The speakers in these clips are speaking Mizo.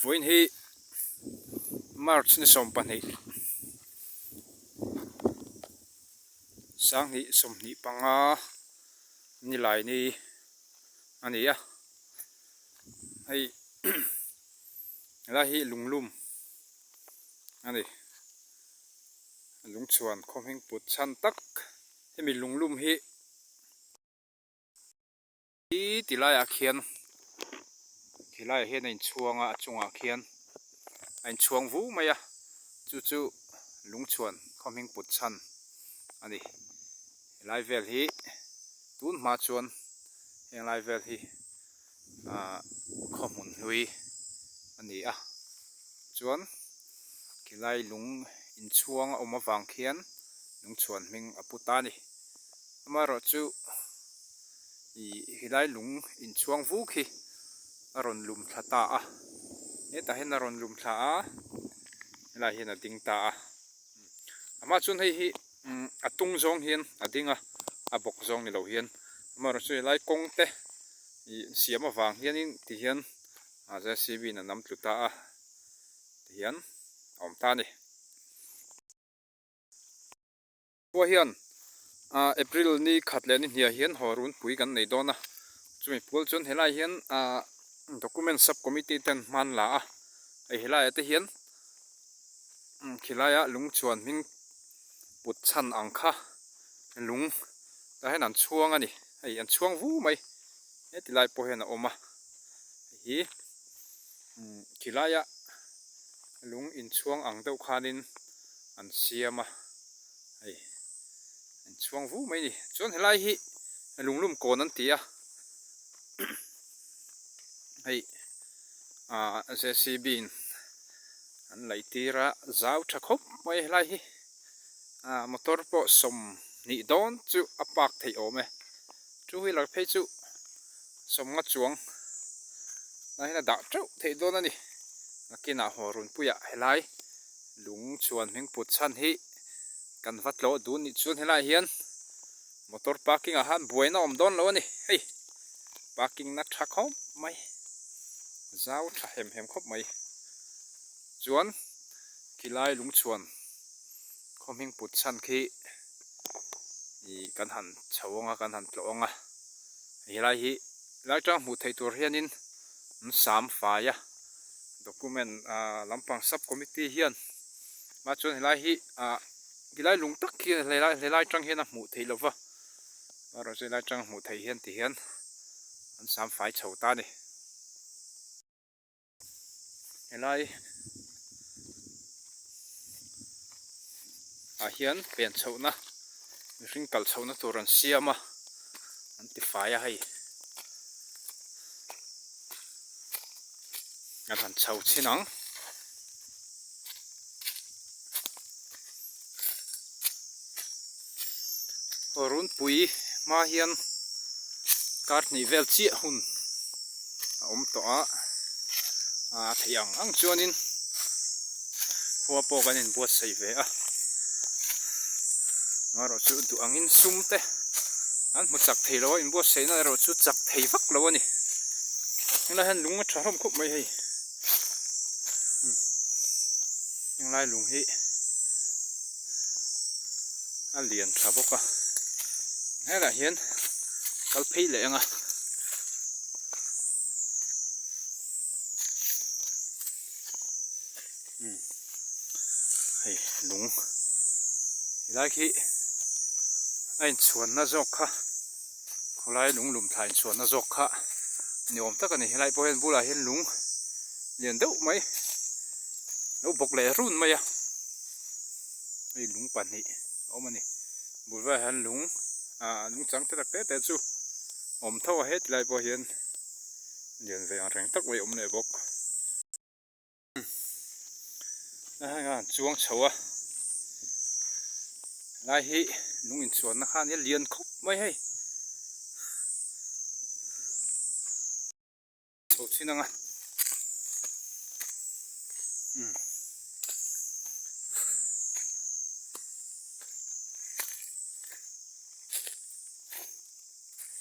Vawiin hi March ni 12 2025 nilai ni a ni a hei helai hi lunglum a ni lungchhuan khaw hming put chhan tak hemi lunglum hi. Hi ti laiah khian ti laiah hian a inchhuang a a chungah khian a inchhuang vu mai a chu chu lungchhuan khaw hming put chhan a ni helai vel hi tun hma chuan heng lai vel hi ahh khaw hmun hlui a ni a chuan khilai lung inchhuang a awm avang khian lungchhuan hming a pu ta a ni amaherawhchu. Ih helai lung inchhuang vuk hi a rawn lum thla ta a hetah hian a rawn lum thla a helaiah hian a ding ta a amah chuan hei hi umm a tung zawng hian a ding a a bawk zawng ni lo hian amaherawhchu helai kawng te ih siam avang hianin ti hian JCB in a nam tlu ta a ti hian a awm ta a ni. Khua hian ah April ni khat leh ni hniah hian haw runpui kan nei dawn a, chumi pual chuan helai hian ah document sub committee ten hman la a, hei helaiah te hian khilaia lung chhuan hming put chhan ang kha lung tah hian an chhuang a ni, hei an chhuang vu mai heti lai pawh hian a awm a, hei hi khilaia lung inchhuang ang deuh khanin an siam a hei an chhuang vu mai a ni chuan helai hi lunglum kawn an ti a hei ah JCB in an laih tir a zau tha khawp mai helai hi ah motor pawh 20 dawn chu a park theih awm e two wheeler phei chu sawmnga chuang lai hian a dah teuh theih dawn a ni nakinah haw runpuiah helai lung chhuan hming put chhan hi kan va tlawh dun nih chuan helaiah hian motor parking ah khan buaina a awm dawn lo a ni hei parking na tha khawp mai zau tha hem hem khawp mai chuan khilai lung chhuan khaw hming put chhan khi ih kan han chho ang a kan han tlawh ang a helai hi helai tang hmuh theih tur hianin an sam fai a document ah lampang sub committee hian mah chuan helai hi ah helai lung tak hi helai helai tang hian a hmuh theih lova amaherawhchu helai tang hmuh theih hian ti hian an sam fai chho ta a ni. Helai ah hian pen chhohna mihring kal chhohna tur an siam a an ti fai a hei an han chho chhin ang. Runpui hma hian kar hnih vel chiah hun a awm tawh a, a theih ang ang chuanin khua pawh kan inbuatsaih ve a, amaherawhchu duh angin sum te an hmu chak thei lo a, inbuatsaihna erawh chu chak thei vak lo a ni. Helai hian lung a tha hlawm khawp mai hei. Henglai lung hi a lian tha bawk a helaiah hian kal phei leh ang a. Hei lung helai khi a inchhuanna zawk kha khawlai lung lum thla inchhuanna zawk kha ni awm tak a ni helai pawh hian bulah hian lung lian deuh mai lo bawk leh run mai a hei lung pahnih a awm a ni bul velah hian lung ah lung chang te tak te te chu a awm tho a heti lai pawh hian lian ve ang reng tak mai a awm leh bawk. A chuang chho a helai hi lung inchhuanna kha a nia lian khawp mai hei chho chin ang a umm.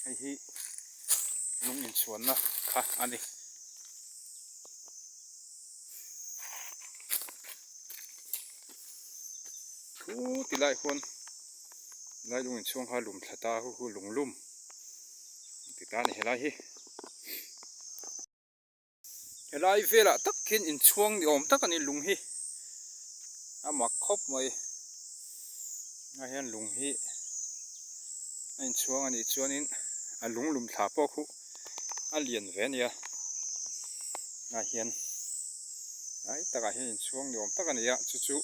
Hei hi lung inchhuanna kha a ni. Thu ti lai khuan lai lung inchhung kha lum thla ta hu hu lung lum ti ta a ni helai hi. Helai velah tak khian inchhuang ni awm tak a ni lung hi a mak khawp mai ah hian lung hi a inchhuang a nih chuanin a lung lum thla pawh khu a lian ve a nia ah hian lai takah hian inchhuang ni awm tak a ni a chu chu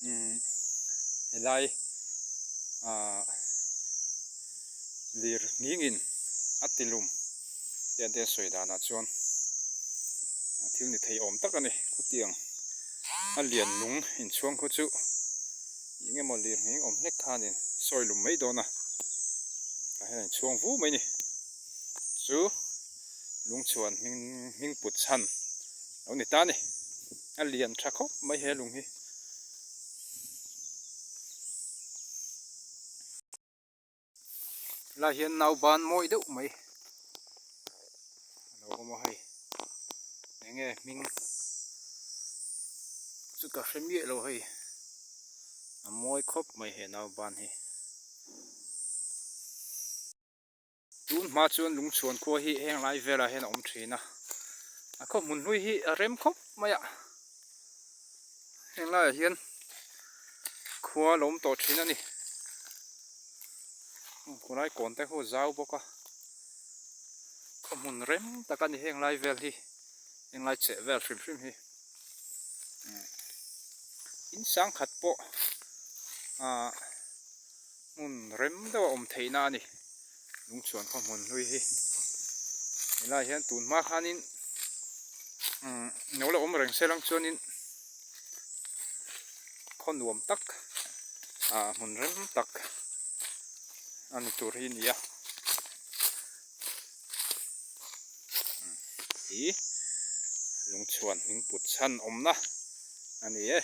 umm helai ah lir nghingin a ti lum tiang te a sawi danah chuan thil ni thei awm tak a ni khutiang a lian lung inchhuang khaw chu eng emaw lir nghing awm hlek khanin sawi lum mai dawn a tah hian a inchhuang vu mai a ni chu lungchhuan hming hming put chhan lo ni ta a ni a lian tha khawp mai he lung hi. Helai hian nauban mawi deuh mai a lo awm a hei enge hming chu ka hre miah lo hei a mawi khawp mai he nauban hi. Tun hma chuan lungchhuan khua hi heng lai velah hian a awm thin a, a khaw hmun hlui hi a rem khawp mai a, heng laiah hian khua a lo awm tawh thin a ni. Khulai kawn te khu a zau bawk a, khaw hmun rem tak a ni heng lai vel hi, heng lai chheh vel hrim hrim hi. In sangkhat pawh ahh. Hmun rem deuh a awm theihna a ni. Lungchhuan khaw hmun hlui hi. Helai hian tun hma khanin umm lo la awm reng se lang chuanin khaw nuam tak ah hmun rem tak a ni tur hi a ni a. Hi lungchhuan hming put chhan awmna a ni e.